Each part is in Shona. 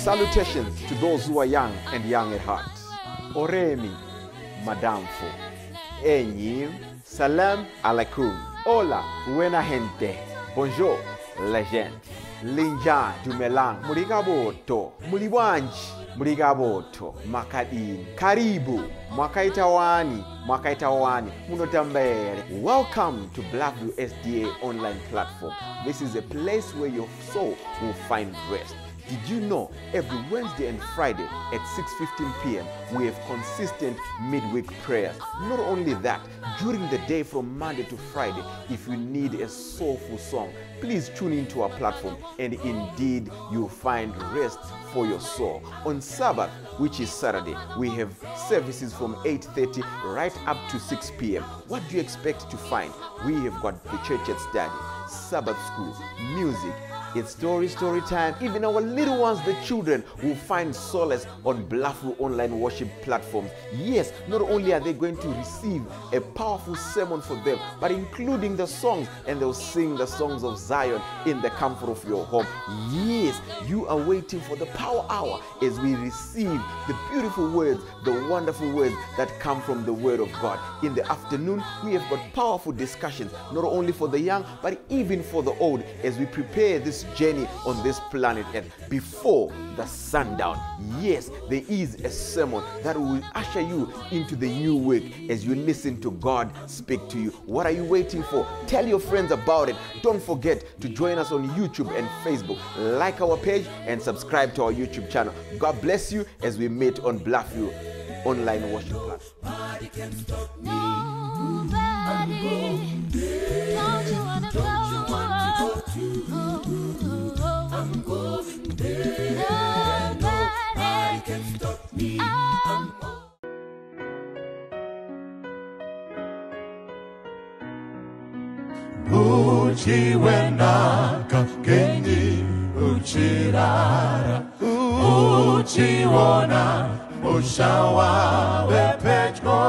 Salutations to those who are young and young at heart. Oremi, Madamfo, Enyi, Salam alaikum. Hola, buena gente. Bonjour, legend. Linja, Dumelang, Murigaboto, Muliwanji, Murigaboto, Makadini, Karibu, Mwakaitawani, Mwakaitawani, Munotambere. Welcome to Blackview SDA online platform. This is a place where your soul will find rest. Did you know every Wednesday and Friday at 6:15 p.m. we have consistent midweek prayers? Not only that, during the day from Monday to Friday, if you need a soulful song, please tune into our platform and indeed you'll find rest for your soul. On Sabbath, which is Saturday, we have services from 8:30 right up to 6 p.m. What do you expect to find? We have got the church at study, Sabbath school, music. It's story time. Even our little ones, the children, will find solace on Bluffview online worship platforms. Yes, not only are they going to receive a powerful sermon for them, but including the songs, and they'll sing the songs of Zion in the comfort of your home. Yes, you are waiting for the power hour as we receive the beautiful words, the wonderful words that come from the Word of God. In the afternoon, we have got powerful discussions, not only for the young, but even for the old, as we prepare this journey on this planet Earth before the sundown. Yes, there is a sermon that will usher you into the new week as you listen to God speak to you. What are you waiting for? Tell your friends about it. Don't forget to join us on YouTube and Facebook. Like our page and subscribe to our YouTube channel. God bless you as we meet on Bluffview online worship platform. Nobody can stop me. Nobody. Don't you wanna go? I'm going there. Nobody can stop me. I'm Uchiwenaka kenyi uchirara uchiona musha wawe pedyo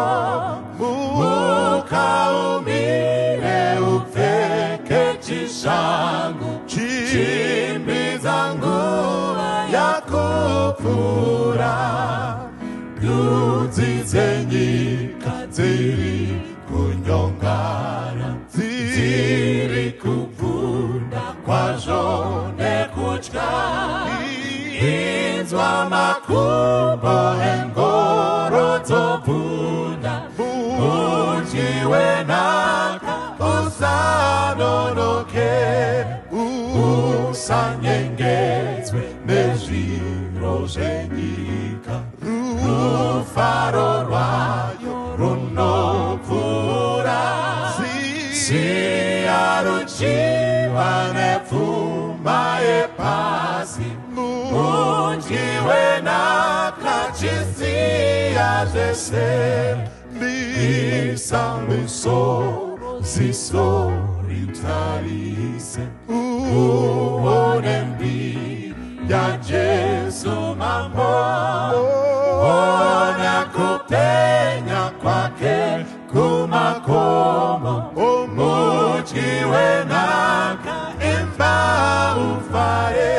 mukaumire upfeke chishangu chimbidza nguva yakupfuura ndudzi dzenyika dziri kunyongana dziri kubvunda kwazvo nekutya inzwa makumbo engoro dzobvunda mudyi wenhaka usanonoke usanyengedzwe nezviro zvenyika rufaro rwayo runopfuura siya ruchiva nepfuma yepasi mudyi wenhaka chisiya zvese bisa musoro ziso ritarise uone mbiri yaJesu mambo ona kupenya kwake kumakomo mudyi wenhaka imba ufare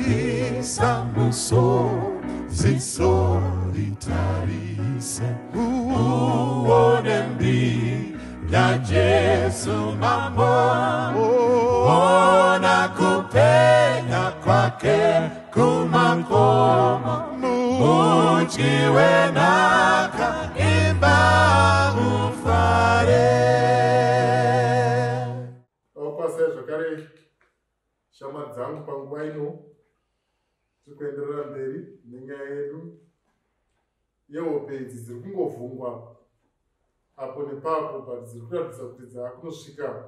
bisa musoro ziso ritarise uone mbiri yaJesu mambo ona kupenya kwake kumakomo mudyi wenhaka imba ufare. Okwasai zvakare shamwari dzangu panguva ino tiri kuenderera mberi nenyaya yedu yehope idzi dziri kungovhungwa apo nepapo, but dziri kuratidza kuti dzaakunosvika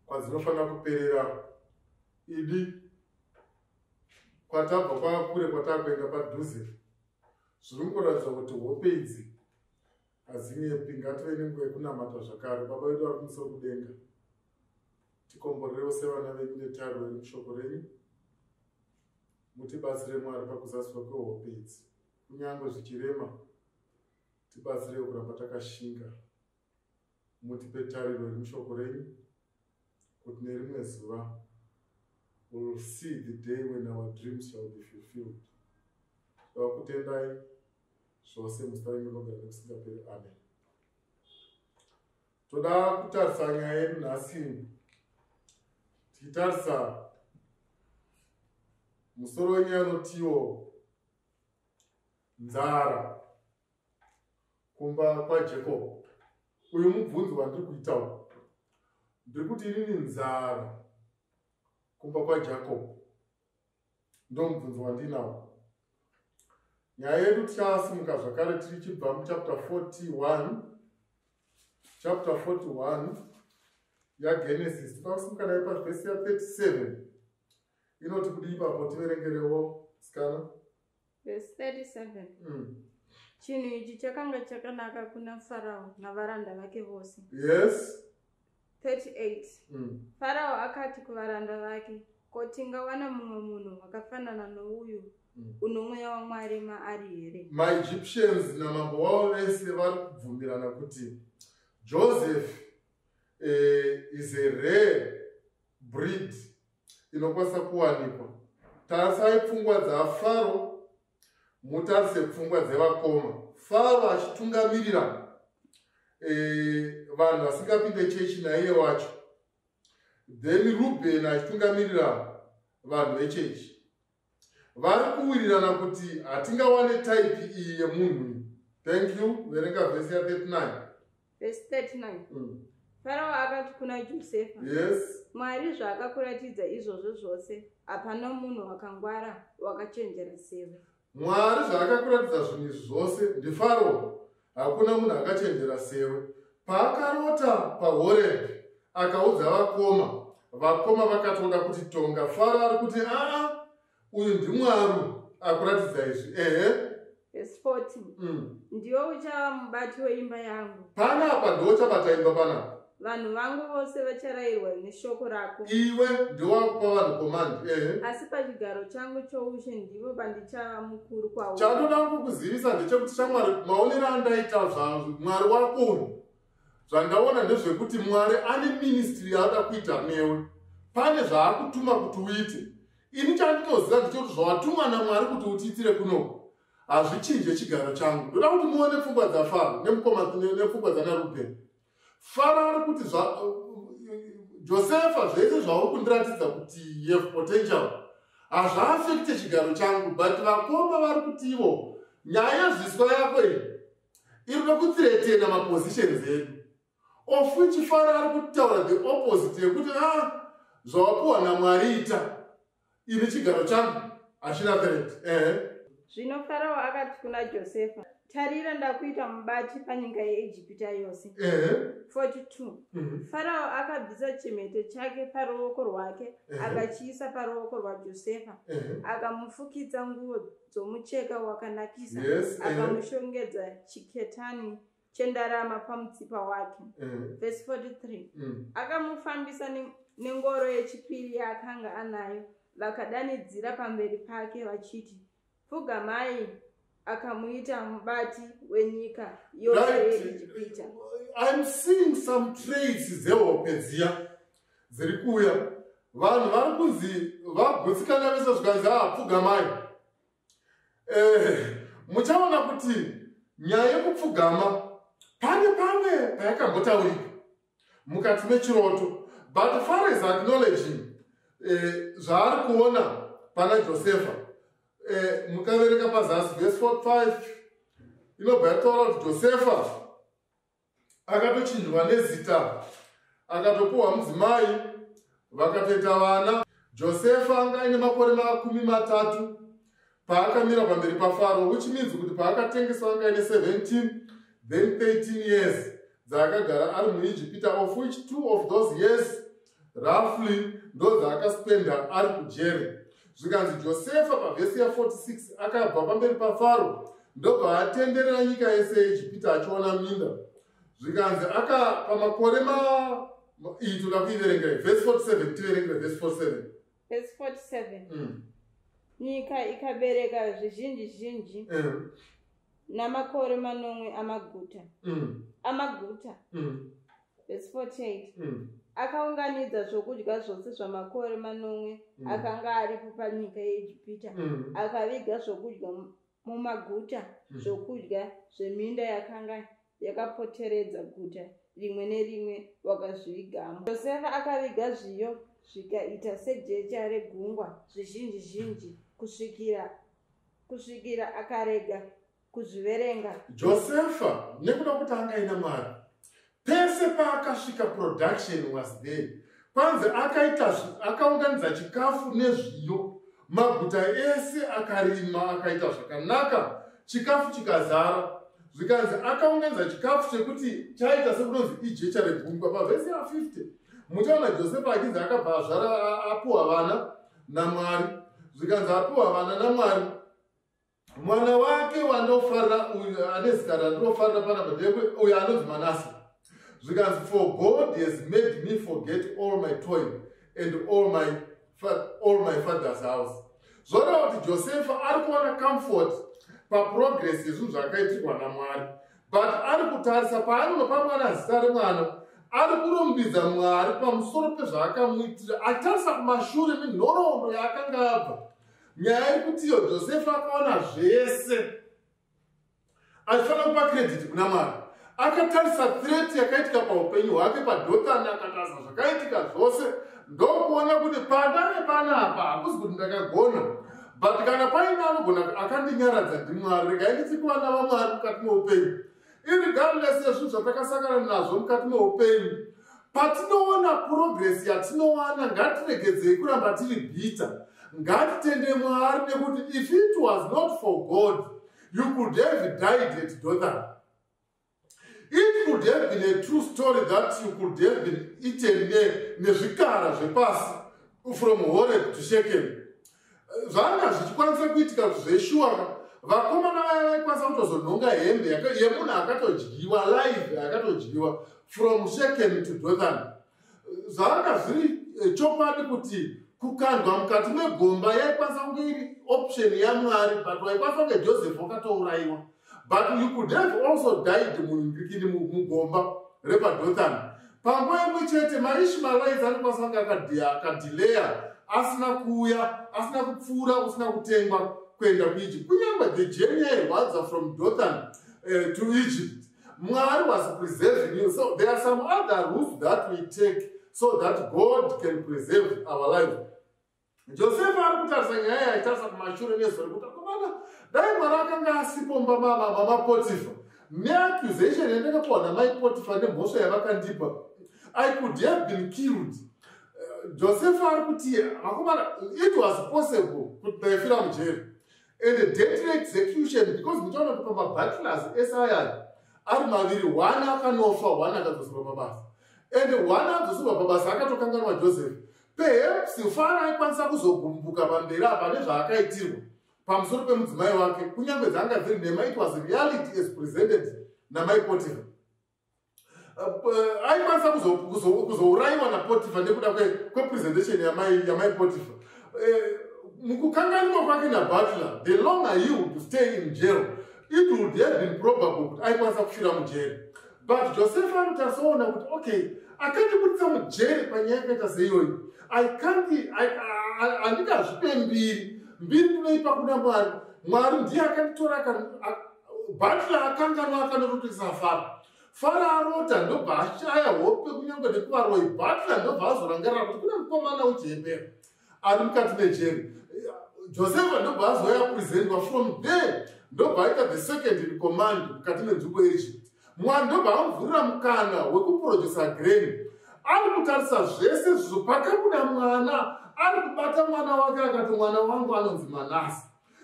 kwadzinofanira kuperera. Idi kwatabva kwakure kwatakuenda padhuze, zviri kungoratidza kuti hope idzi hadzinyepi. Ngative nenguva yekunamata zvakare. Baba vedu vari kumusoro kudenga, tikomborerewo sevana venyu netariro iri mushoko renyu. Mutibatsire Mwari pakuzadziswa kwehope idzi, kunyange zvichirema, tibatsirewo kuramba takashinga. Mutipe tariro iri mushoko renyu kuti nerimwe zuva we will see the day when our dreams shall be fulfilled. Ndakutendai zvose muzita renyu rinogara nekusingaperi. Amen. Toda kutarisa nyaya yedu nhasi tichitarisa musoro wenyaya unotiwo nzara kumba kwaJacob. Uyu mubvunzo wandiri kuitawo, ndiri kuti inini nzara kumba kwaJacob ndo mubvunzo wandinawo. Nyaya yedu tichasimuka zvakare tichibva muchapter 41, chapter 41 yaGenesis. Toda kusimuka nayo pavhesi ya37. Inoti kudi ipapo? Tiverengerewo, sikana. Vhesi 37. Chinhu ichi chakanga chakanaka kuna Farao navaranda vake vose. 38. Farao akati kuvaranda vake, "Ko tingawana mumwe munhu wakafanana nouyu uno mweya waMwari maari here?" MaEgyptians namambo wavo vese vari kubvumirana kuti Joseph is a rare breed inokwanisa kuwanikwa. Tarisai pfungwa dzaFaro, mutarise pfungwa dzevakoma. Faro achitungamirira vanhu vasingapinde chechi naiye wacho, then Ruben achitungamirira vanhu vechechi. Vari kuwirirana kuti hatingawane type iyi yemunhu. Thank you. Verenga vhesi ya39. Vhesi 39. Farao akati kuna Josefa, "Mwari zvaakakuratidza izvozvo zvose, hapana munhu wakangwara wakachenjera sewe." Mwari zvaakakuratidza zvinhu izvi zvose, ndiFaro, hakuna munhu akachenjera sewe. Paakarota paHorebhi akaudza vakoma, vakoma vakatoda kuti tonga. Faro ari kuti, "Aa, uyu ndiMwari akuratidza izvi." Ehe. Vhesi 40. "Ndiwe uchava mubati weimba yangu." Panapa ndiwo chabata imba panapa. "Vanhu vangu vose vacharayirwa neshoko rako." Iwe ndiwakupa vanhu command. Ehe. "Asi pachigaro changu choushe ndipo pandichava mukuru kwauri." Chandoda kukuzivisa ndechekuti, shamwari, maonero andaita zvaMwari wako uyu, zvandaona ndezvekuti Mwari ane ministry yaada kuita newe. Pane zvaakutuma kuti uite. Ini chandinoziva ndechekuti zvawatumwa naMwari kuti utiitire kunoko hazvichinje chigaro changu. Ndoda kuti muone pfungwa dzaFaro nemukoma nepfungwa dzanaRubheni. Faro ari kuti, "Josefa, zvese zvauri kundiratidza kuti you have potential hazvaaffecte chigaro changu." But vakoma vari kuti ivo nyaya yezviswa yako iyi iri kuda kuthreatena mapositions edu, of which Faro ari kutaura the opposite yekuti, "A, ah, zvawapiwa naMwari ita, ini chigaro changu hachina threat." Ehe. Zvino Farao akati kuna Josefa, "Tarira, ndakuita mubati panyika yeIjipita yose." 42. Farao akabvisa chimhete chake paruoko rwake akachiisa paruoko rwaJosefa, akamufukidza nguo dzomucheka wakanakisa, akamushongedza chiketani chendarama pamutsipa wake. Vhesi 43. Akamufambisa nengoro yechipiri yaakanga anayo, vakadanidzira pamberi pake vachiti, "Pfugamai!" Akamuita mubati wenyika yose yeIjipita. I'm seeing some traits dzehope dziya dziri kuuya. Vanhu vari kunzi vagutsikana vese, zvikanzi, "A, pfugamai." Muchaona kuti nyaya yekupfugama pane pamwe payakambotaurika mukati mechiroto, but Faro is acknowledging zvaari kuona pana Josefa. Mukaverenga pazasi vhesi 45 inobva yataura kuti Josefa akatochinjwa nezita, akatopuhwa mudzimai, vakatoita vana. Josefa anga aine makore 30 paakamira pamberi paFaro, which means kuti paakatengeswa anga aine 17, then 13 years dzaakagara ari muIjipita, of which two of those years roughly ndo dzaakaspenda ari kujeri. Zvikanzi Josefa pavhesi ya46 akabva pamberi paFaro, ndobva atenderera nyika yese yeIjipita achiona minda. Zvikanzi aka pamakore ma iyi toda kuiverengai vhesi 47. Tiverengere vhesi 47. Vhesi 47. Nyika ikabereka zvizhinji zhinji namakore 7 amaguta. Vhesi 48. Akaunganidza zvokudya zvose zvamakore 7 akanga aripo panyika yeIjipita. Akaviga zvokudya mumaguta, zvokudya zveminda yakanga yakapoteredza guta rimwe nerimwe wakazvivigamo. Josefa akaviga zviyo zvikaita sejecha regungwa zvizhinji zhinji kusvikira akarega kuzviverenga. Josefa nekuda kuti anga aina Mwari, pese paakasvika production was there. Kwanzi akaita akaunganidza chikafu nezviyo, maguta ese akarima akaita zvakanaka, chikafu chikazara. Zvikanzi akaunganidza chikafu chekuti chaita sekunonzi ijecha regungwa. Pavhesi ya50 muchaona Josefa achinzi akabva azvara, apuwa vana naMwari. Zvikanzi apuwa vana naMwari, mwana wake wandofarira uyu ane zita randinofarira panapa ndekwe uyu anonzi Manase. Zvikanzi, "For God has made me forget all my toil and all my father's house." Zvoreva kuti Josefa ari kuwana comfort paprogress yezvinhu zvakaitirwa naMwari, but ari kutarisa paanonopa mwana zita remwana, ari kurumbidza Mwari pamusoro pezvaakamuitira, achitarisa kumashure nenhoroondo yaakanga abva. Nyaya yekuti iyo Josefa akaona zvese achifanira kupa credit kuna Mwari. Akatarisa threat yakaitika paupenyu hwake paDhotani, akatarisa zvakaitika zvose, ndokuona kuti pandave panapa hakuzi kuti ndakagona, but kana paine anogona akandinyaradza ndiMwari. Regai nditi kuvana vaMwari mukati meupenyu, irregardless yezvinhu zvatakasangana nazvo mukati meupenyu, patinoona progress yatinowana, ngatiregedzei kuramba tiri bitter. Ngatitende Mwari, nekuti if it was not for God, you could have died at Dothan. It could have been a true story that you could have been eaten nezvikara zvepasi from Horeb to Shechem. Zvanga zvichikwanisa kuitika kuti zveshuwa vakomana vaya vaikwanisa kutozonhonga hembe yemunhu akatodyiwa live, akatodyiwa from Shechem to Dothan. Zvanga zviri chokwadi kuti kukandwa mukati megomba yaikwanisa kunge iri option yaMwari, but waikwanisa kunge Joseph wakatourayiwa, but you could have also died munhingirikini mugomba repaDothan. Panguva imwe chete maIshmaelites anokwanisa kunge akadhileya asina kuuya, asina kupfuura, usina kutengwa kuenda kuEgypt. Kunyange the journey yairwadza from Dothan to Egypt, Mwari was preserving you. So there are some other routes that we take so that God can preserve our life. Josefa ari kutarisa nyaya yaitarisa kumashure nezuva rekuti akomana, dai Mwari akanga asipo mamaPotifa neaccusation yandakapiwa namai Potifa nemhosva yavakandipa, I could have been killed. Josefa ari kuti vakomana, it was possible kuti ndaifira mujeri and date reexecution, because muchaona kuti pamabutlers ese ayaya ari maviri, one akanofa, one akadzoserwa pabasa, and one adzoserwa pabasa akatokanganwa Joseph. Perhaps Faro aikwanisa kuzogumbuka pamberi apa nezvaakaitirwa pamusoro pemudzimai wake, kunyange dzanga dziri nhema. It was reality as presented namai Potifa. Aikwanisa kuzourayiwa naPotifa nekuda kwepresentation yamai Potifa. Mukukanganwa kwake nabutler, the longer he would stay in jail, it would have been probable kuti aikwanisa kufira mujeri. But Joseph anotasoona kuti okay, akandibudisa mujeri panyaya yakaita seiyoyi, handingazvipe mbiri. Mbiri ndinoipa kuna Mwari. Mwari ndiye akanditora. Butler akanganwa, akanototesa Faro. Faro arota, ndobva ashaya hope kunyange nekuvaroyi. Butler ndobva azorangarira kuti kune mukomana wechiHebheru ari mukati mejeri. Josefa ndobva azoya presentwa. From there ndobva aita the second in command mukati menzvimbo yeEgypt. Mwari ndobva amuvhurira mukana wekuprodusa grain. Ari kutarisa zvese zvizvo, pakabuda mwana, ari kubata mwana wake, akati, "Mwana wangu anonzi Manase,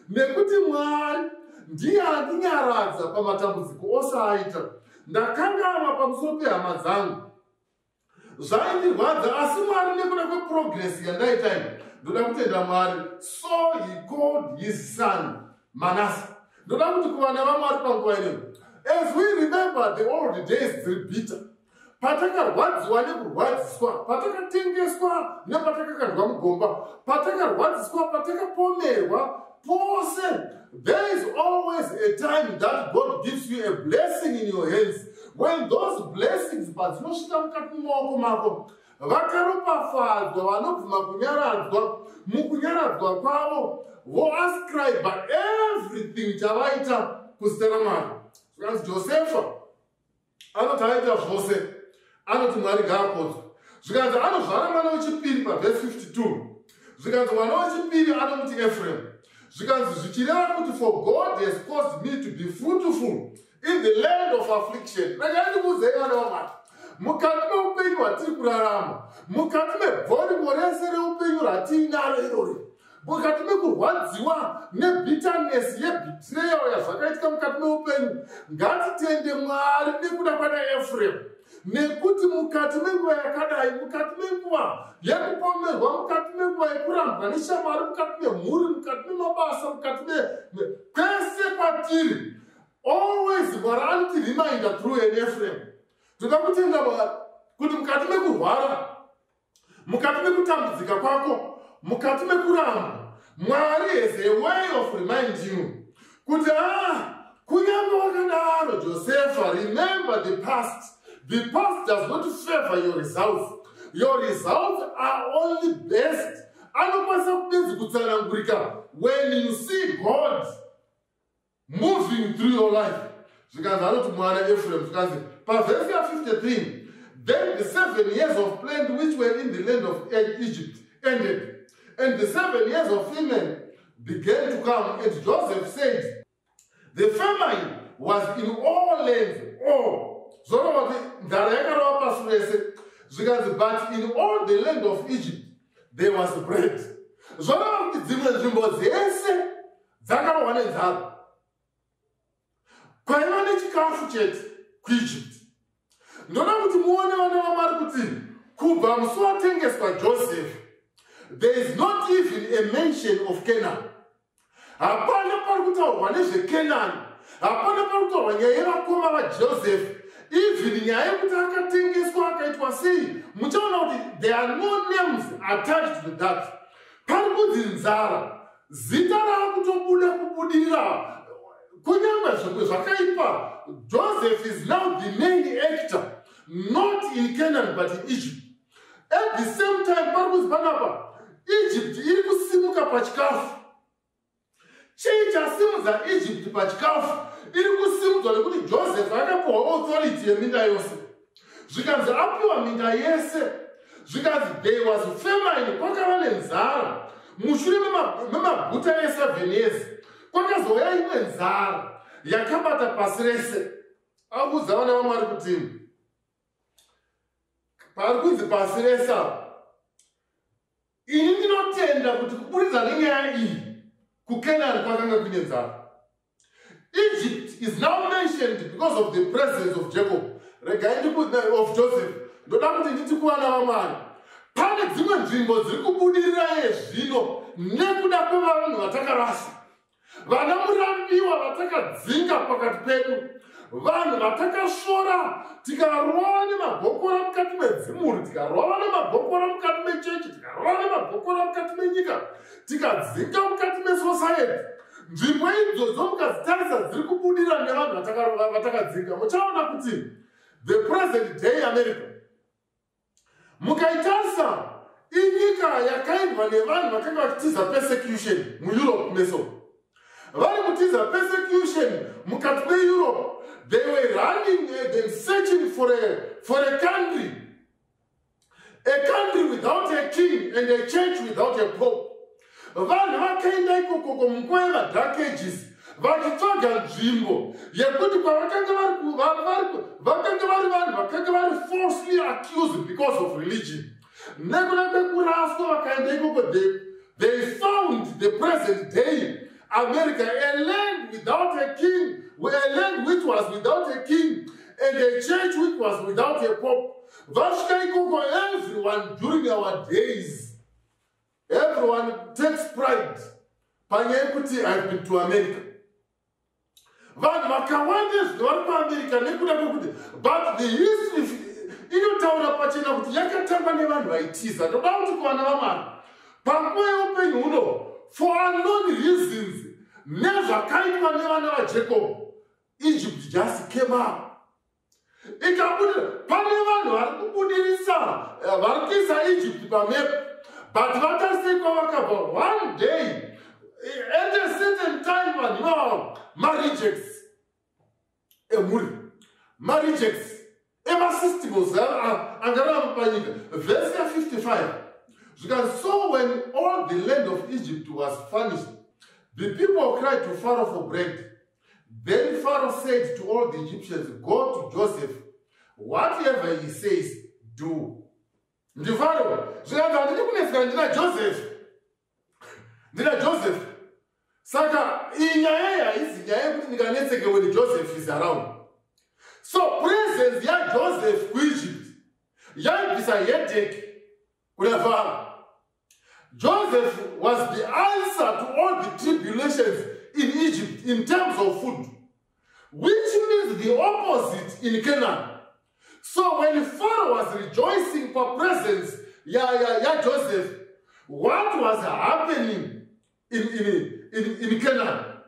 nekuti Mwari ndiye andinyaradza pamatambudziko ose aita. Ndakangama pamusoro pehama dzangu, zvaindirwadza, asi Mwari nekuda kweprogress yandaita iyi, ndoda kutenda Mwari." So he called his son Manase. Ndoda kuti kuvana vaMwari panguva inoyi, as we remember the old days dziri bitter, patakarwadziwa nekurwadziswa, patakatengeswa nepatakakandwa mugomba, patakarwadziswa, patakapomerwa pose, there is always a time that God gives you a blessing in your hands. When those blessings padzinosvika mukati mumaoko mako, Vakaropafadzwa vanobvuma kunyaradzwa. Mukunyaradzwa kwavo voascribe everything chavaita kuzita raMwari. Zvikanzi Josefa anoti aita zvose, anoti Mwari ngaakodzwe. Zvikanzi anozvara mwana wechipiri pavhesi 52. Zvikanzi mwana wechipiri anomuti Efrem. Zvikanzi zvichireva kuti for God has caused me to be fruitful in the land of affliction. Regai ndikuudzei vana vaMwari, mukati meupenyu hwatiri kurarama, mukati mebvoriko rese reupenyu ratiinaro irori, mukati mekurwadziwa nebitterness yebetrayal yazvakaitika mukati meupenyu, ngatitende Mwari nekuda kwana Efrem. Nekuti mukati menguva yakadai, mukati menguva yekupomerwa, mukati menguva yekurambwa neshamwari, mukati memhuri, mukati memabasa, mukati kwese kwatiri, always Mwari anotireminder through an Ephraim. Toda kutenda Mwari kuti mukati mekurwara, mukati mekutambudzika kwako, mukati mekurambwa, Mwari has a way of reminding you kuti kunyange wakadaro Josefa, remember the past. The past does not favor your results. Your results are only best anokwanisa kubedzi kutsanangurika when you see God moving through your life. Zvikanzi anoti mwana Ephraim. Zvikanzi pavhesi ya53, then the 7 years of plenty which were in the land of Egypt ended, and the 7 years of famine began to come. And Joseph said, the famine was in all lands, all. Zvoreva kuti nzara yakarova pasi rese. Zvikanzi but in all the land of Egypt there was bread. Zvoreva kuti dzimwe nzvimbo dzese dzakarohwa nenzara, kwaiva nechikafu chete kuEgypt. Ndoda kuti muone vana vaMwari kuti kubva musi watengeswa Joseph, there is not even a mention of Canaan. Hapana pari kutaurwa nezveKenani, hapana pari kutaurwa nyaya yevakoma vaJoseph, even nyaya yekuti akatengeswa akaitwa sei. Muchaona kuti there are no names attached to that. Pari kunzi nzara, zita raakutobuda kubudirira kunyange zvimwe zvakaipa. Joseph is now the main actor, not in Canaan but in Egypt. At the same time pari kunzi panapa Egypt iri kusimuka pachikafu. Chii chasimudza Egypt pachikafu? Iri kusimudzwa nekuti Joseph akapiwa authority yeminda yose. Zvikanzi apiwa minda yese, zvikanzi there was famine, kwakava nenzara. Mushure memaguta e7 years kwakazouya imwe nzara yakabata pasi rese. Akuudza vana vaMwari kuti pari kunzi pasi rese apa, ini ndinotenda kuti kuburidza nenyaya iyi kuKenani kwakanga kuine nzara. Egypt is now mentioned because of the presence of Jacob. Regai of Joseph. Ndoda kuti nditi kuvana vaMwari, pane dzimwe nzvimbo dziri kubudirira yezvino nekuda kwevanhu vatakarasa, vana murambiwa vatakadzinga pakati pedu, vanhu vatakasvora, tikarova nemagokora mukati medzimuri, tikarova nemagokora mukati mechechi, tikarova nemagokora mukati menyika, tikadzinga mukati mesociety. Nzvimbo idzodzo mukadzitarisa dziri kubudira nevanhu vatakadzinga. Muchaona kuti the present day America, mukaitarisa, inyika yakaendwa nevanhu vakanga vachitiza persecution muEurope meso. Vari kutiza persecution mukati meEurope, they were running and searching for a country, a country without a king and a church without a pope. Vanhu vakaenda ikokoko munguva yemaDark Ages vachitsvaga nzvimbo yekuti kwavakanga vari vanhu vakanga vari falsely accused because of religion. Nekuda kwekuraswa vakaenda ikoko, they found the present day America, a land without a king, a land which was without a king and a church which was without a pope. Vasvika ikoko, everyone during our days, everyone takes pride panyaya yekuti "I've been to America." Vanhu vakawanda zvino vari kuAmerica nekuda kwekuti, but the history inotaura pachena kuti yakatangwa nevanhu vaitiza. Ndoda kuti kuvana vamwari, panguva yeupenyu huno, for unknown reasons, nezvakaitwa nevana vaJacob, Egypt just came up. Ikabudira pane vanhu vari kubudirisa, vari kuisa Egypt pamepu, but vatarisei kwavakabva. One day, at a certain time, vanhu ivavo marejects emhuri, marejects emasystems angararama panyika. Vhesi ya55 zvikanzi, "So when all the land of Egypt was famished, the people cried to Pharaoh for bread. Then Pharaoh said to all the Egyptians, 'Go to Joseph. Whatever he says, do.'" NdiFarao. Zvikanzi, "Handidi kunetseka, ndina Joseph, ndina Joseph. Saka iyi nyaya iyi haizi nyaya yekuti ndinganetseke when Joseph is around." So presence yaJoseph kuEgypt yaibvisa headache kuna Farao. Joseph was the answer to all the tribulations in Egypt in terms of food, which means the opposite in Canaan. So when Pharaoh was rejoicing for presence ya Joseph, what was happening in Canaan?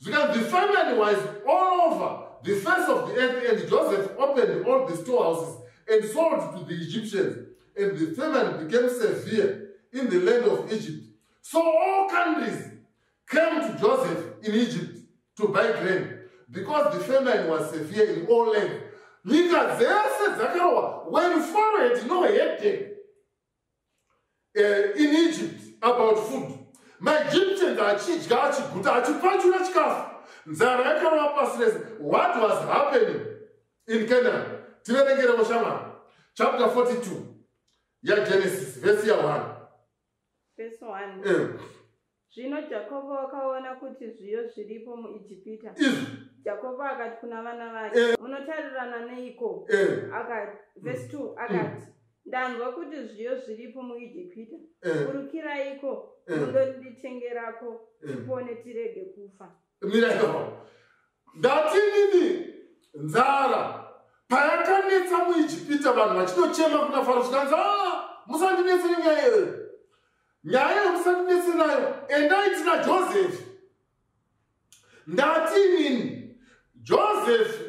Because the famine was all over the face of the earth, and Joseph opened all the storehouses and sold to the Egyptians, and the famine became severe in the land of Egypt. So all countries came to Joseph in Egypt to buy grain, because the famine was severe in all lands. Nyika dzese dzakarohwa. When Pharaoh had no headache in Egypt about food, maEgyptians achidya, achiguta, achipachura chikafu, nzara yakarova pasi rese, what was happening in Canaan? Tiverengerewo, shamwari, chapter 42 yaGenesis, vhesi ya1. Verse 1. Zvino Jakobho akaona kuti zviyo zviripo muIjipita. Izvi. Jakobho akati kuna vana vake, "Munotarirana neiko?" Akati, verse 2, akati, "Ndanzwa kuti zviyo zviripo muIjipita. Burukiraiko mundonditengerako, tipone, tirege kufa." Miraiko. Ndatinini nzara payakanetsa muIjipita, vanhu vachinochema kuna Faro, zvikanzi, "A, musandinetse nenyaya iyoyo, nyaya iyo musandinetse nayo, endai, tina Joseph." Ndatinini Joseph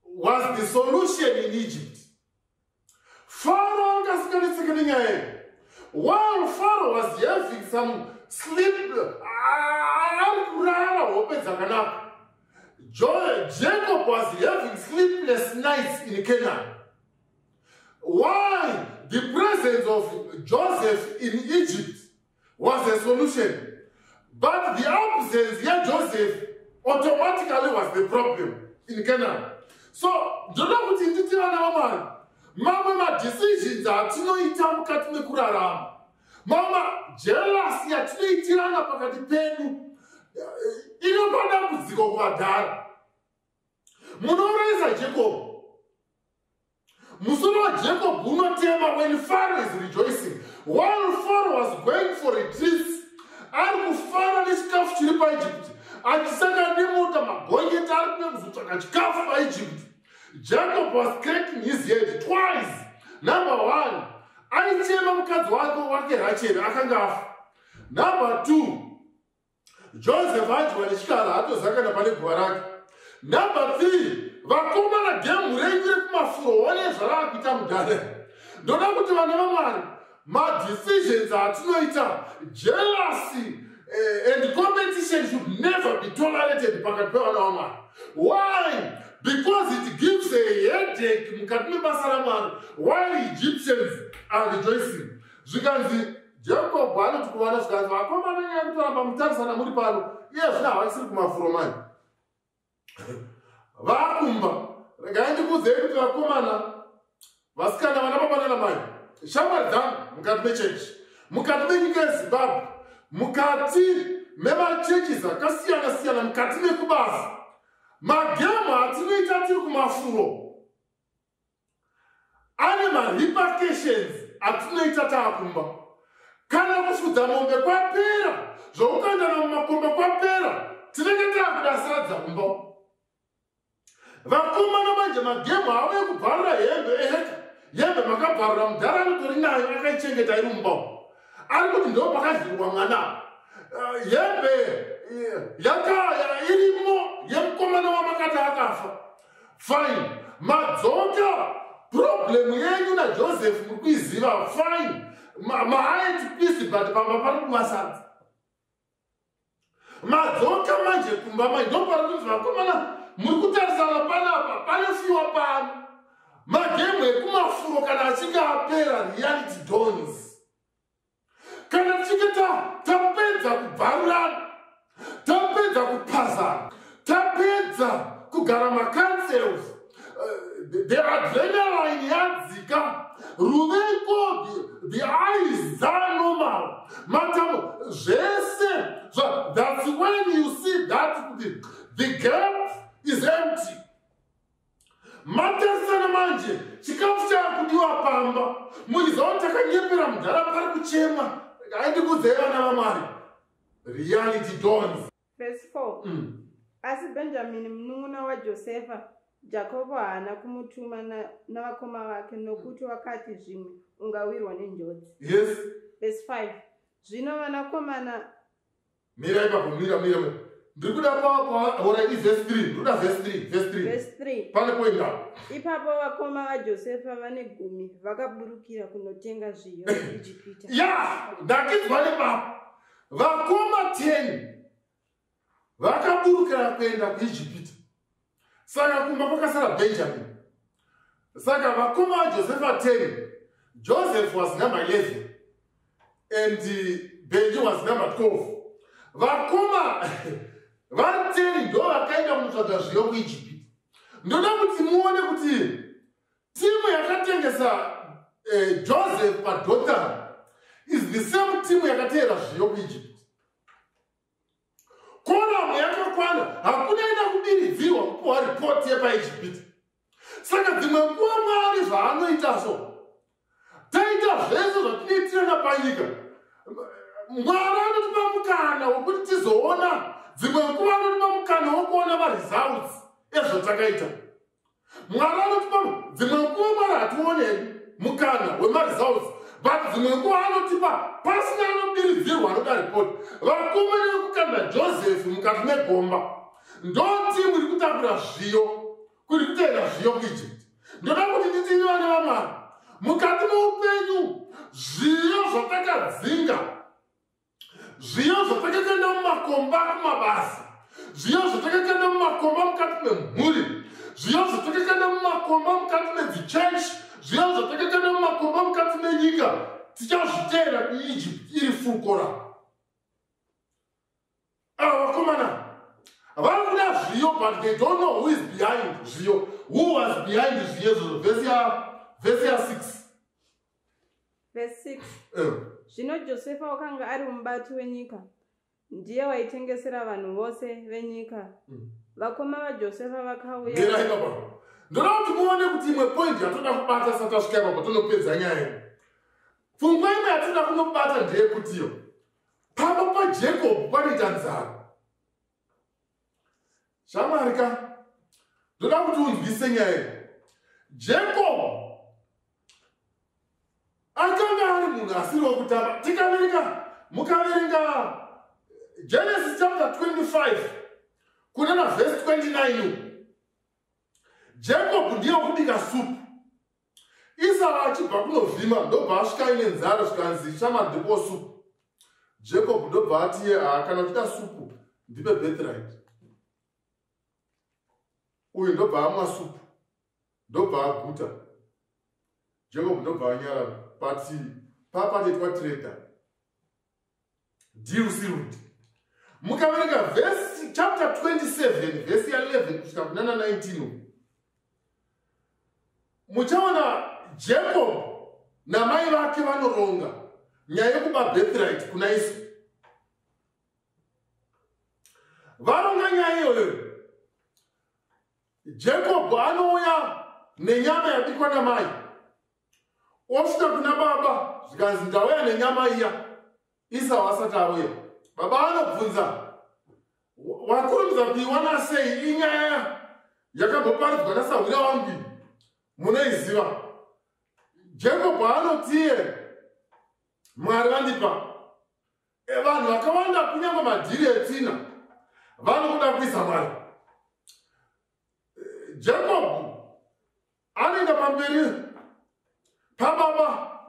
was the solution in Egypt. Faro anga asinganetseke nenyaya iyo. While Pharaoh was having some sleep, ari kurara hope dzakanaka, Jacob was having sleepless nights in Canaan. Why? The presence of Joseph in Egypt was a solution, but the absence yaJoseph automatically was the problem in Canaan. So ndoda kuti nditi, vana vaMwari, mamwe madecisions atinoita mukati mekurarama, mamwe jealousy yatinoitirana pakati pedu inopa dambudziko kuvadhara. Munourayisa Jacob. Musoro waJacob unotema when Pharaoh is rejoicing. While Pharaoh was going for retreats, ari kufara nechikafu chiri paEgypt, achisaka nemota, magonyeti ari kuya kuzotsvaka chikafu paEgypt, Jacob was cracking his head twice. Number one, aichema mukadzi wake Rachel akanga afa. Number two, Joseph adyiwa nechikara, hatozakana pane guva rake. Number three, vakomana, gemu renyu rekumafuro one zvaraa kuita mudhara. Ndoda kuti, vana vaMwari, madecisions atinoita, jealousy and competition should never be tolerated pakati pevana vaMwari. Why? Because it gives a headache mukati mebasa raMwari while Egyptians are rejoicing. Zvikanzi Jacob anoti kuvana, zvikanzi, "Vakomana, nyaya yekutoramba mutarisana muri pano iye zvino havasiri kumafuro mani, vakumba. Regai ndikuudzei kuti vakomana, vasikana, vana baba nanamai, shamwari dzangu, mukati mechechi, mukati menyika yeZimbabwe, mukati memachechis akasiyana-siyana, mukati mekubasa, magemu atinoita tiri kumafuro ane marepercussions atinoita taakumba. Kana kufudza mombe kwapera, zvokukandana mumakomba kwapera, tinenge taakuda sadza kumba. Vakomana manje magemu avo ekubvarura hembe, eheka hembe makabvarura, mudhara anotori nayo, akaichengeta iri mumba, ari kuti ndo pakadyiwa mwana. Hembe yaka irimo yemukomana wamakati akafa. Fine, madzoka. Problem yenyu naJoseph muri kuiziva. Fine, maat peace, but pamba pari kuvasadza. Madzoka manje kumba manje, ndopari kunzi vakomana muri kutarisana panapa, panofiwa pano. Magemu ekumafuro kana achinge apera, reality dawns. Kana tichinge tapedza kubvarurana, tapedza kupazana, tapedza kugara macouncils, the adrenaline yadzika, ruvengo, the eyes dzanormal, matamo zvese, that's when you see that the gap is empty. Matarisana manje, chikafu chaakudiwa pamba, muchiziva kuti takanyepera mudhara, pari kuchema. Aindikudzei vana vaMwari, reality dawns. Verse 4. Asi Benjamini munun'una waJosefa, Jakobho haana kumutuma navakoma vake, nokuti wakati, zvimwe ungawirwa nenjodzi. Verse 5. Zvino vanakomana Mira ipapo, mira, mira, mira. Ndiri kuda paora ivhesi 3, ndiri kuda vhesi 3, vhesi 3. Verse 3. Pane point apo. Ipapo vakoma vaJosefa vane 10 vakaburukira kunotenga zviyo muIjipita. Ya, ndakidzwa nepapo. Vakoma 10 vakaburukira kuenda kuIjipita, saka kumba kwakasara Benjamin. Saka vakoma vaJosefa 10, Joseph was number 11 and Benji was number 12. Vakoma vari 10 ndo vakaenda kunotsvaga zviyo kuIjipita. Ndoda kuti muone kuti timu yakatengesa Joseph paDothan is the same timu yakateera zviyo kuIjipita. Quorum yakakwana, hakuna ida kubiridzirwa kupiwa ripoti yepaIjipita. Saka dzimwe nguva Mwari zvaanoita so, taita zvese zvatinoitirana panyika, Mwari anotipa mukana wekuti tizoona. Dzimwe nguva anotipa mukana wekuona maresults ezvatakaita. Mwari anotipa dzimwe nguva, Mwari hationi mukana wemaresults, but dzimwe nguva anotipa pasina anobiridzirwa anoda ripoti. Vakomana vekukanda Joseph mukati megomba ndo timu iri kutakura zviyo, kuri kuteera zviyo kuEgypt. Ndoda kuti nditini, vana vaMwari, mukati meupenyu, zviyo zvatakadzinga, zviyo zvatakakanda mumakomba kumabasa, zviyo zvatakakanda mumakomba mukati memhuri, zviyo zvatakakanda mumakomba mukati medzichechi, zviyo zvatakakanda mumakomba mukati menyika, tichazviteera kuEgypt iri full quorum. Ava vakomana vari kuda zviyo, but they don't know who is behind zviyo, who was behind zviyo izvozvo. Vhesi ya6. Verse 6. Zvino Josefa wakanga ari mubati wenyika, ndiye waitengesera vanhu vose venyika. Vakoma vaJosefa vakauya. Mira ipapo. Ndoda kuti muone kuti imwe point yatoda kubata sati tasvika ipapo, tonopedza nyaya yedu. Pfungwa imwe yatoda kunobata ndeyekutiyo pamba paJacob panoita nzara. Shamwari ka, ndoda kuti unzwise nyaya iyi. Jacob akanga ari munhu asiri wekutamba. Tikaverenga, mukaverenga Genesis chapter 25 kuna navhesi 29, Jacob ndiye wekubika supu. Isau achibva kunovhima, ndobva asvika aine nzara, zvikanzi, "Shama, ndipo supu." Jacob ndobva ati, "Ha, kana uchida supu, ndipe birthright." Uyu ndobva amwa supu, ndobva aguta. Jacob ndobva anyarara, but papatoitwa trader deal sealed. Mukaverenga vhesi chapter 27 vhesi ya11 kusvika kunana 19, muchaona Jacob namai vake vanoronga nyaya yekuba birthright kuna Isu. Varonga nyaya iyoyo, Jacob anouya nenyama yabikwa namai, osvika kuna baba, zvikanzi, "Ndauya nenyama iya." Isau asati auya, baba anobvunza, "Wakurumidza kuiwana sei?" Inyaya yakamboparidzwa nasahwira wangu, munoiziva. Jacob anotiye, "Mwari vandipa." Vanhu vakawanda, kunyange madhiri etsina, vanokuda kuisa Mwari. Jacob anoenda pamberi pababa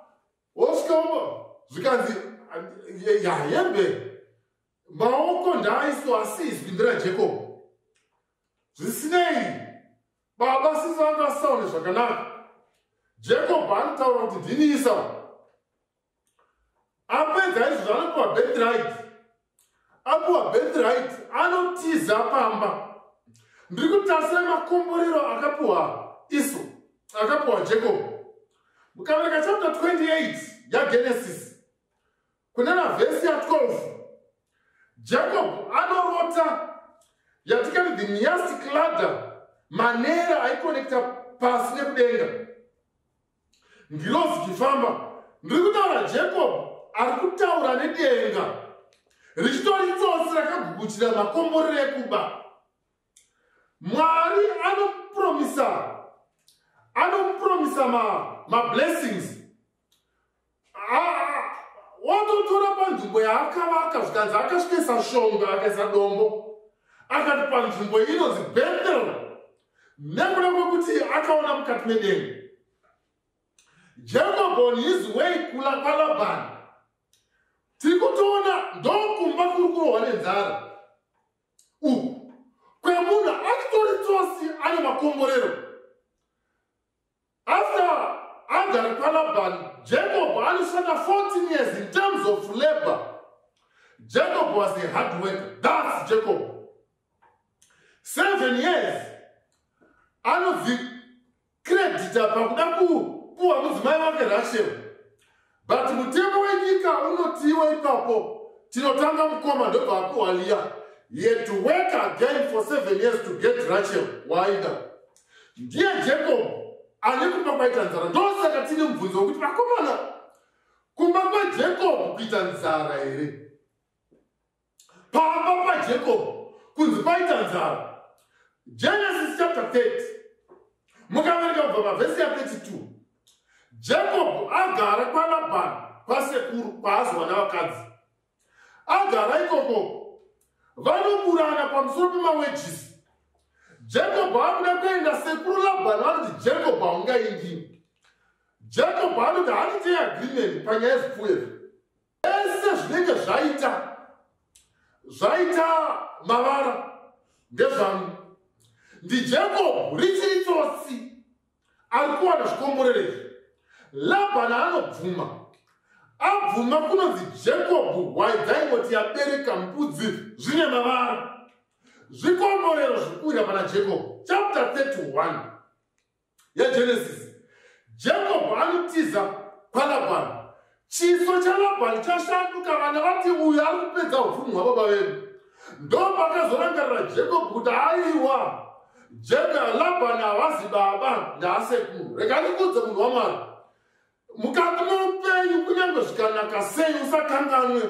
osvika zvikanzi yahembe maoko ndaaiswa asi izwi nderaJacob. Zvisinei baba sisi vanga vasaone zvakanaka. Jacob anotaura kuti ndini Esau. Apedza izvozvo anopiwa birthright. Apiwa birthright anotiza pamba. Ndiri kutarisa makomborero akapiwa Esau, akapiwa Jacob. Mukaverenga chapter 28 yaGenesis kunena vhesi ya12, Jacob anorota yatikati the niastic ladder, manera aikonekta pasi nekudenga, ngirozi ichifamba. Ndiri kutaura Jacob ari kutaura nedenga richitori tsotsi rakagukuchira makomborero ekuba. Mwari anomupromisa mablessings, watotora panzvimbo yaakavaka, zvikanzi akasvikaisa shonga, akaisa dombo, akati panzvimbo inonzi Bethel, nekuda kwekuti akaona mukati medenga. Jacob on his way kula kwaLabhani, tiri kutoona ndokumba kuri kurohwa nenzara uku kwemunhu achitori tsotsi ane makomborero. After agara kwaLabhani, Jacob anoshanda 14 years. In terms of labor, Jacob was a hard worker. That's Jacob. 7 years anodzikredhita pakuda kupuwa mudzimai wake Rachel, but mutemo wenyika unotiwa ipapo tinotanga mukoma, ndobva apuwa Leah. He had to work again for 7 years to get Rachel waaida. Ndiye Jacob ane kumba kwaita nzara. Ndosaka tine mubvunzo wekuti, vakomana, kumba kwaJacob kuita nzara here? Pamba paJacob kunzi paita nzara. Genesis chapter 30, mukaverenga kubva pavhesi ya32, Jacob agara kwaLabhani, kwasekuru, kwaazwa navakadzi. Agara ikoko, vanoburana pamusoro pemawages. Jacob akuda kuenda, sekuru Labhani vanoti, "Jacob, haungaindi." Jacob anoti, "Handitei agreement panyaya yezvipfuyo izvi. Ese zvinenge zvaita mavara ndezvangu." NdiJacob richiri tsotsi ari kuwana zvikomborero izvi. Labhani anobvuma. Abvuma, kunonzi Jacob hwai dzaingoti yabereka mbudzi zvine mavara, zvikomborero zvikuwira pana Jacob. Chapter 31 yaGenesis, Jacob anotiza kwaLabhani. Chiso chaLabhani chashanduka. Vana vati, "Uyu ari kupedza upfumi hwababa vedu." Ndopakazorangarira Jacob kuti, "Aiwa, Labhani havazi baba, ndaasekuru." Rega ndikudze, munhu waMwari, mukati moupenyu, kunyange zvikanaka sei, usakanganwe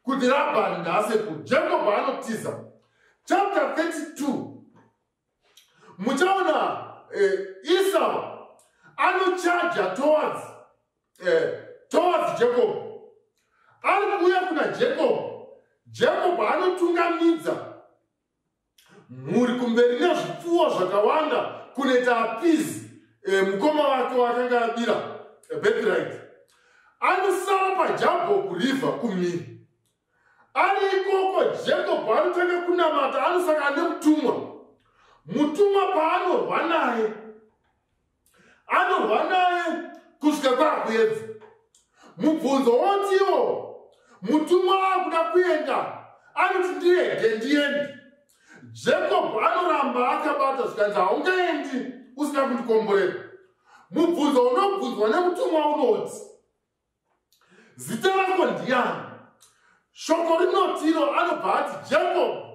kuti Rabhani ndaasekuru. Jacob anotiza. Chapter 32 muchaona Esau anochaja towards Jacob. Ari kuuya kuna Jacob, Jacob anotungamidza mhuri kumberi nezvipfuwo zvakawanda kunoita appease mukoma wake wakanga abira birthright. Anosara paJabbok River kumhiri. Ari ikoko, Jacob anotanga kunamata. Anosangana nemutumwa. Mutumwa paanorwa naye, anorwa naye kusvika kwaakuedza. Mubvunzo wotiwo, mutumwa akuda kuenda, anoti, "Ndirege ndiende." Jacob anoramba akabata, zvikanzi, "Haungaendi usina kundikomborera." Mubvunzo unobvunzwa nemutumwa unoti, "Zita rako ndiani?" Shoko rinotiro anobva ati, "Jacob."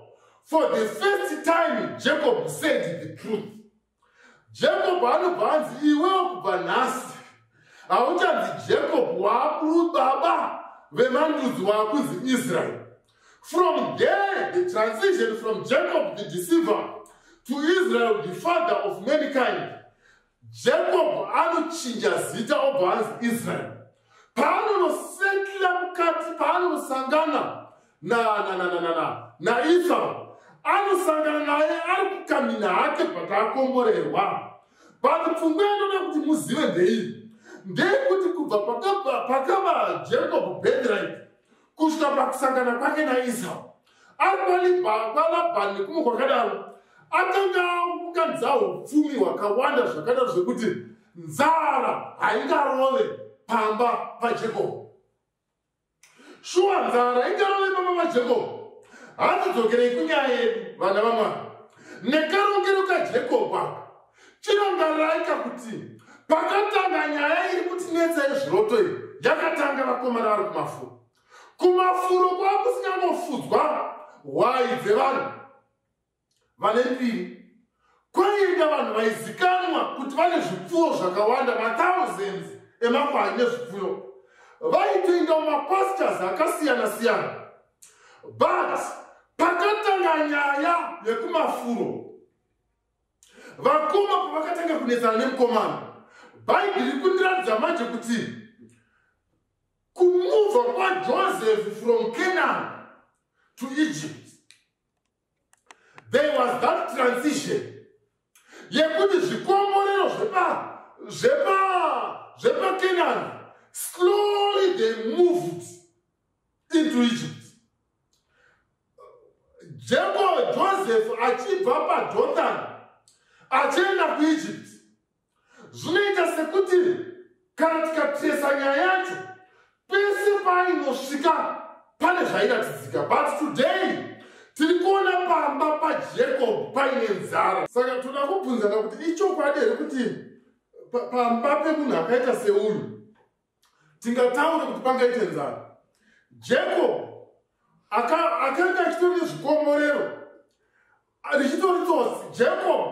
For the first time Jacob said the truth. Jacob anobva anzi, "Iwewo kubva nhasi hauchanzi Jacob, waakuru baba vemandudzi, waakunzi Israel." From there, the transition from Jacob the deceiver to Israel, the father of mankind. Jacob anochinja zita, obva anzi Israel. Paanonosetla mukati, paanonosangana naEsau, Anosangana naye ari kukamina hake but akomborerwa. But pfungwa yandoda kuti muzive ndeiyi, ndeyekuti kubva pakava Jacob birthright kusvika pakusangana kwake naEsau, ari kwaLabhani nekumwe kwakadaro, akanga aunganidza upfumi hwakawanda zvakadaro zvekuti nzara haingarove pamba paJacob. Shuwa nzara ingarove pamba paJacob? Hatidzokerei kunyaya yedu, vana vamwari. Nekarongero kaJacob aka, chirangarirai kakuti pakatanga nyaya iri kutinetsa yezviroto iyi, yakatanga vakomana vari kumafuro. Kumafuro kwakusingangofudzwa hwai dzevanhu vane mbiri, kwaienda vanhu vaizikanwa kuti vane zvipfuwo zvakawanda, mathousands emakwai nezvipfuyo. Vaitoenda mumapastures akasiyana-siyana. But pakatanga nyaya yekumafuro, vakoma pavakatanga kunetsana nemukomana, Bhaibheri riri kundiratidza manje kuti kumuvha kwaJoseph from Canaan to Egypt, there was that transition yekuti zvikomborero zvepaCanaan, slowly they moved into Egypt. Jacob, Joseph achibva paJordan achienda kuEgypt, zvinoita sekuti kana tikatresa nyaya yacho, pese painosvika pane zvairatidzika. But today tiri kuona pamba paJacob paine nzara. Saka toda kubvunzana kuti ichokwadi here kuti pamba pemunhu akaita seuyu tingataure kuti pangaite nzara? Jacob akanga achitori nezvikomborero, richitori tsotsi. Jacob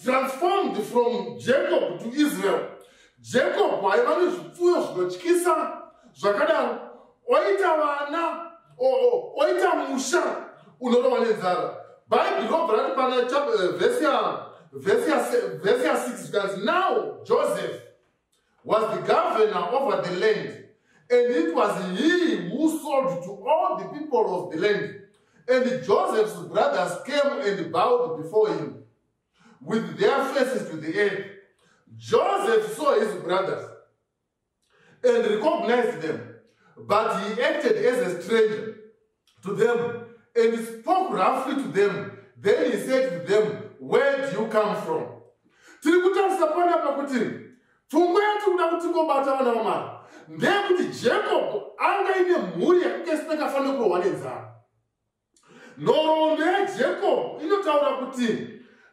transformed from Jacob to Israel. Jacob aiva nezvipfuyo zvinotyisa zvakadaro, oita vana, oita musha unorova nenzara. Bhaibheri robva rati pana vhesi ya6, zvikanzi, "Now Joseph was the governor over the land, and it was he who sold to all the people of the land. And Joseph's brothers came and bowed before him with their faces to the earth. Joseph saw his brothers and recognized them, but he acted as a stranger to them and spoke roughly to them. Then he said to them, 'Where do you come from?'" Tiri kutarisa panapa kuti pfungwa yatiri kuda kuti tingobata, vana vamwari, ndeyekuti Jacob anga ine mhuri yakanga isingakafaniri kurohwa nenzara. Nhoroondo yaJacob inotaura kuti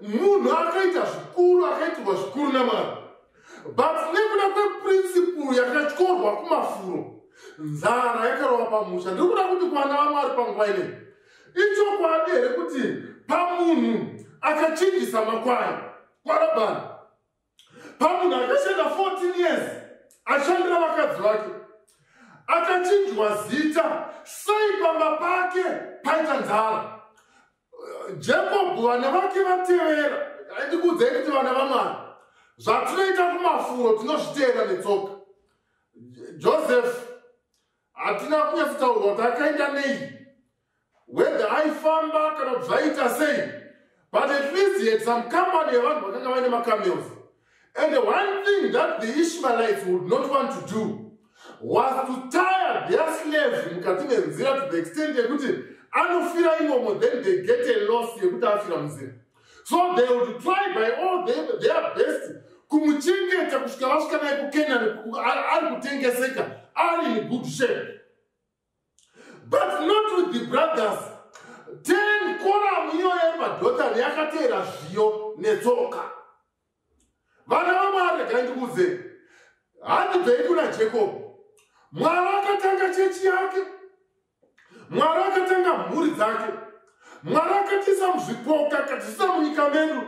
munhu akaita zvikuru, akaitirwa zvikuru naMwari, but nekuda kweprinciple yakatyorwa kumafuro, nzara yakarova pamusha. Ndiri kuda kuti kuvana vamwari panguva inei, ichokwadi here kuti pamunhu akachinjisa makwai kwaRabhani, pamunhu akashanda 14 years ashandira vakadzi vake, akachinjwa zita, sei pamba pake paita nzara? Jacob vana vake vatevera. Ndikuudzei kuti vana vamwari, zvatinoita kumafuro tinozviteera netsoka. Joseph hatina kunyatsotaurwa kuti akaenda nei, whether aifamba kana kuti zvaiita sei, but at least he had some company yevanhu vakanga vaine macamels. And the one thing that the Ishmaelites would not want to do was to tire their slave mukati menzira to the extent yekuti anofira imomo, then they get a loss yekuti afira munzira. So they would try by all their best kumuchengeta kusvika vasvika naye kuCanaan ari kutengeseka, ari in good shape. But not with the brothers. 10 column iyoyo yepaDhotani yakateera zviyo netsoka. Vana vamwari, regai ndikuudzei, handibvei kuna Jacob. Mwari akatanga chechi yake, Mwari akatanga mhuri dzake, Mwari akatiisa muzvipoka, akatiisa munyika medu.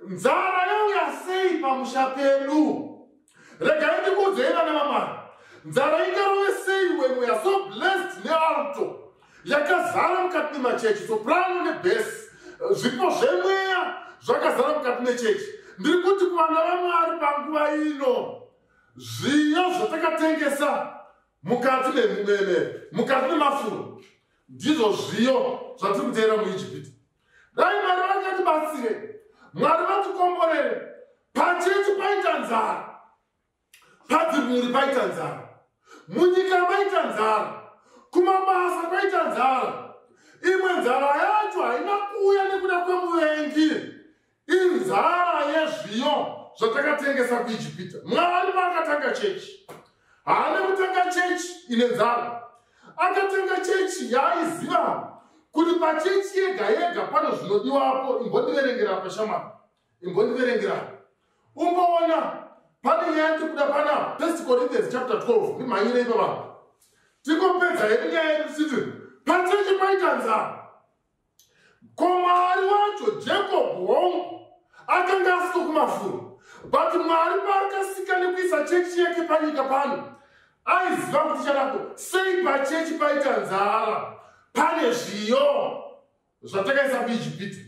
Nzara yauya sei pamusha pedu? Regai ndikuudzei, vana vamwari, nzara ingarove sei when we are so blessed nealto yakazara mukati memachechi, soprano nebass, zvipo zvemweya zvakazara mukati mechechi? Ndiri kuti kuvana vamwari panguva ino, zviyo zvatakatengesa mukati memafuro ndizvo zviyo zvatiri kuteera muIjipiti. Dai Mwari vakatibatsire, Mwari vatikomborere. Pachechi paita nzara, padzimhuri paita nzara, munyika maita nzara, kumabasa kwaita nzara. Imwe nzara yacho haina kuuya nekuda kwemuvengi, inzara yezviyo zvatakatengesa kuIjipita. Mwari paakatanga chechi, haana kutanga chechi ine nzara. Akatenga chechi yaaiziva kuti pachechi yega yega pane zvinodiwapo. Imbondiverengera apa shamwari, imbondiverengera umboona pane nyaya tikuda pana 1 Corinthians chapter 12. Ndimhanyire ipapa tingopedza yedu nyaya yedu tichiti pachechi paita nzara. Ko Mwari wacho Jacob hongu akanga asiko kumafuro, but Mwari paakasika nekuisa chechi yake panyika pano aiziva kuti chanako sei pachechi paita nzara, pane zviyo zvatakaisa kuIjipita.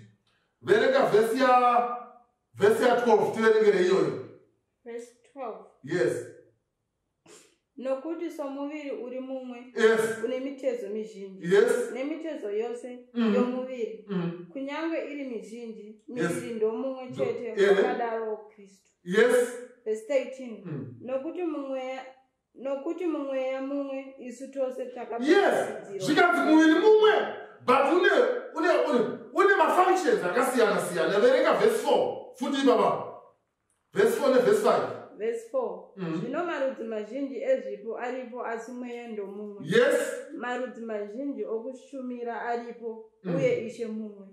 Verenga vhesi ya 12 tiverengere iyoyo. Verse 12. Yes. Nokuti somuviri uri mumwe, yes, une mitezo mizhinji, yes, nemitezo yose yomuviri, kunyange iri mizhinji, miviri ndomumwe chete, wakadaro Kristu. Yes. Verse 13. Nokuti mumweya mumwe isu tose takabhabhatidzirwa. Yes, zvikanzi muviri mumwe, but une mafunctions akasiyana siyana. Verenga verse 4 futi baba. Verse 4 neverse 5. Verse 4. Zvino marudzi mazhinji ezvipo aripo, asi mweya ndomumwe. Yes. Marudzi mazhinji okushumira aripo, uye Ishe mumwe.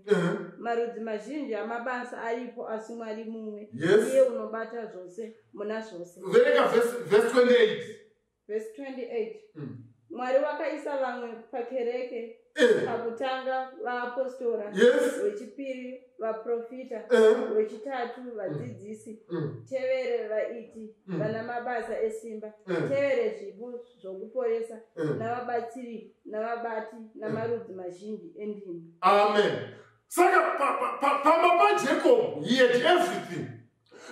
Marudzi mazhinji amabasa aripo, asi Mwari mumwe. Yes. Iye unobata zvose muna zvose. Verenga verse 28. Verse 28. Mwari wakaisa vamwe pakereke, pakutanga vaapostora, yes, vechipiri vaprofita, vechitatu vadzidzisi, tevere vaiti vana mabasa esimba, tevere zvipo zvokuporesa, navabatsiri, navabati, namarudzi mazhinji endimi. Amen. Saka pamba paJacob he had everything,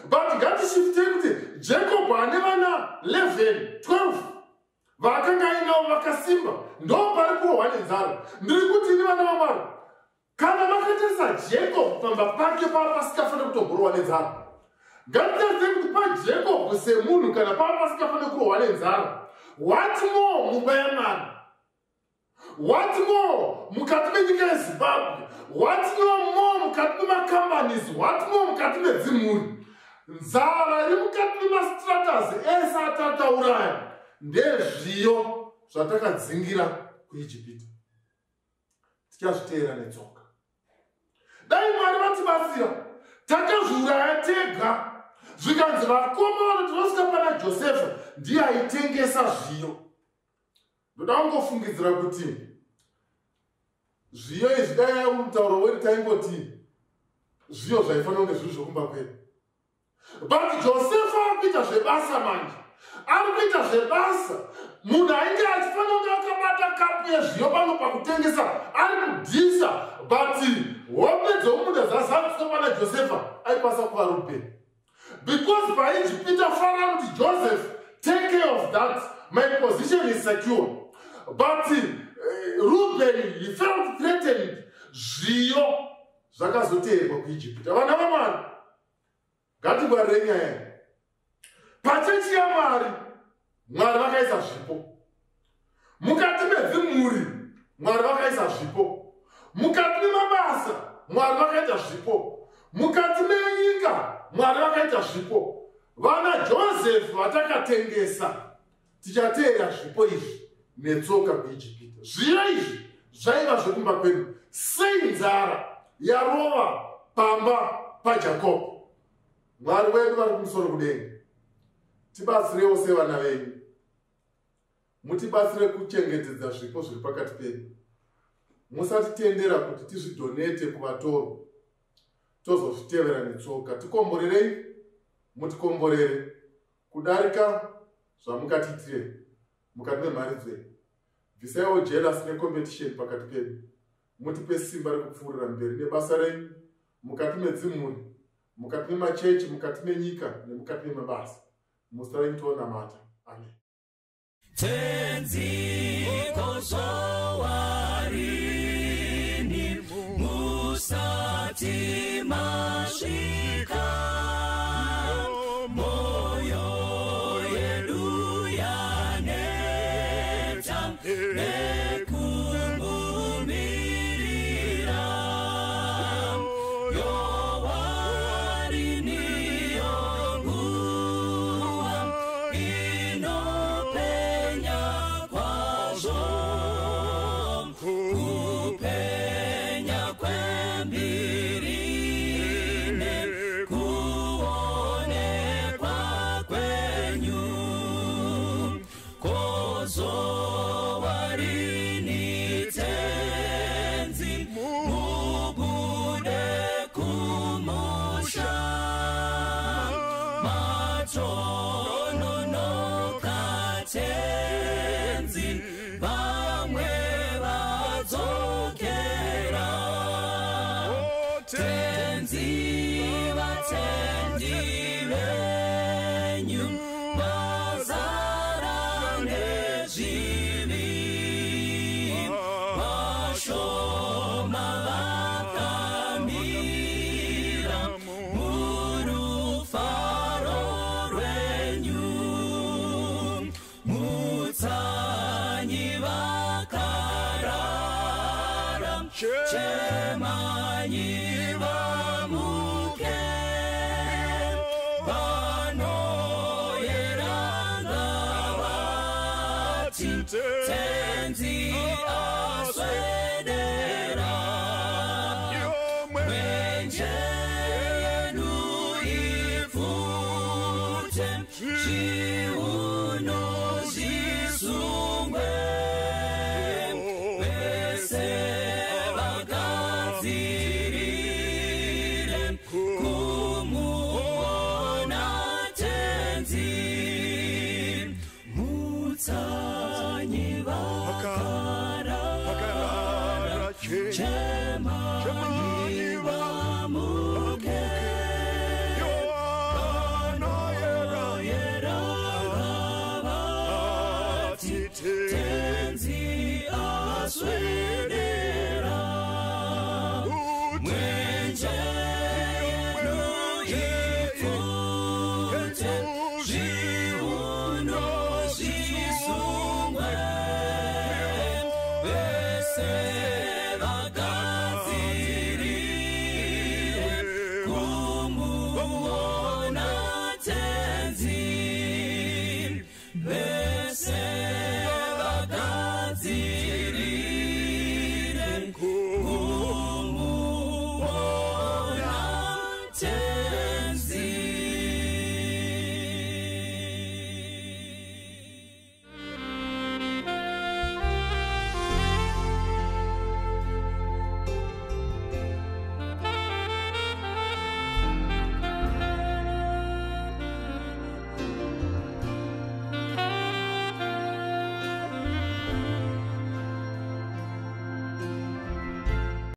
but ngatishiftei kuti Jacob ane vana 11 12 vakanga ainavo vakasimba, ndo pari kurohwa nenzara. Ndiri kuti ini vana vaMwari, kana makatarisa Jacob pamba pake papasingafaniri kutomborohwa nenzara, ngatitarisei kuti paJacob semunhu kana papasingafaniri kurohwa nenzara, what more mumba yaMwari, what more mukati menyika yeZimbabwe, what more mukati memacompanies, what more mukati medzimhuri. Nzara iri mukati memastratas ese atatauraya ndezviyo zvatakadzingira kuIjipita. Tichazviteera netsoka. Dai Mwari vatibatsira, takazviuraya tega. Zvikanzi vakoma vanoti vasvika pana Josefa ndiye aitengesa zviyo. Ndoda kungofungidzira kuti zviyo izvi dai mutauro wedu taingoti zviyo zvaifanira kunge zviri zvokumba kwedu, but Josefa ari kuita zvebasa manje. Ari kuita zvebasa. Munhu ainge achifanira kunge akabata kapu yezviyo pano pakutengesa, ari kudhisa, but hope dzomunda dzazadziswa pana Josefa aikwanisa kuva Rubheni. Because paIjipita Farao kuti Joseph, take care of that, my position is secure. But Reuben, he felt threatened. Zviyo zvakazoteerwa kuIjipita. Vana vaMwari, ngatingwarire nyaya. Pachechi yaMwari, Mwari vakaisa zvipo. Mukati medzimhuri, Mwari vakaisa zvipo. Mukati memabasa, Mwari vakaita zvipo. Mukati menyika, Mwari vakaita zvipo. Vana Joseph vatakatengesa, tichateera zvipo izvi netsoka kuIjipita. Zviyo izvi zvaiva zvekumba kwedu. Sei nzara yarova pamba paJacob. Mwari wedu vari kumusoro kudenga, tibatsirewo sevana venyu. Mutibatsire kuchengetedza zvipo zviri pakati pedu. Musatitendera kuti tizvidonete kuvatoro, tozozvitevera netsoka. Tikomborerei, mutikomborere kudarika zvamukatiitire mukati memharidzo iyi. Bvisaiwo jealous necompetition pakati pedu. Mutipe simba rekupfuurira mberi nebasa renyu mukati medzimhuri, mukati memachechi, mukati menyika nemukati memabasa. Muzita renyu tonamata. Amen. Tenzi kozowarini musa. Vatononoka Tenzi, vamwe vadzokera. Tenzi, vatendi venyu vazara nezvivi, vashoma vakamira murufaro rwenyu. Mutsanyi vakarara, chemanyi vamuke, vanoyeranga vati Tenzi aswedera. Mwenje yedu ipfute, zviuno zvisungwe, vese vagadzirire kumuona Tenzi. Mutsanyi vakarara, chemanyi vamuke, vanoyera vati Tenzi aswedera. Mwenje yedu ipfute, zviuno zvisungwe, vese vagadzirire kumuona Tenzi.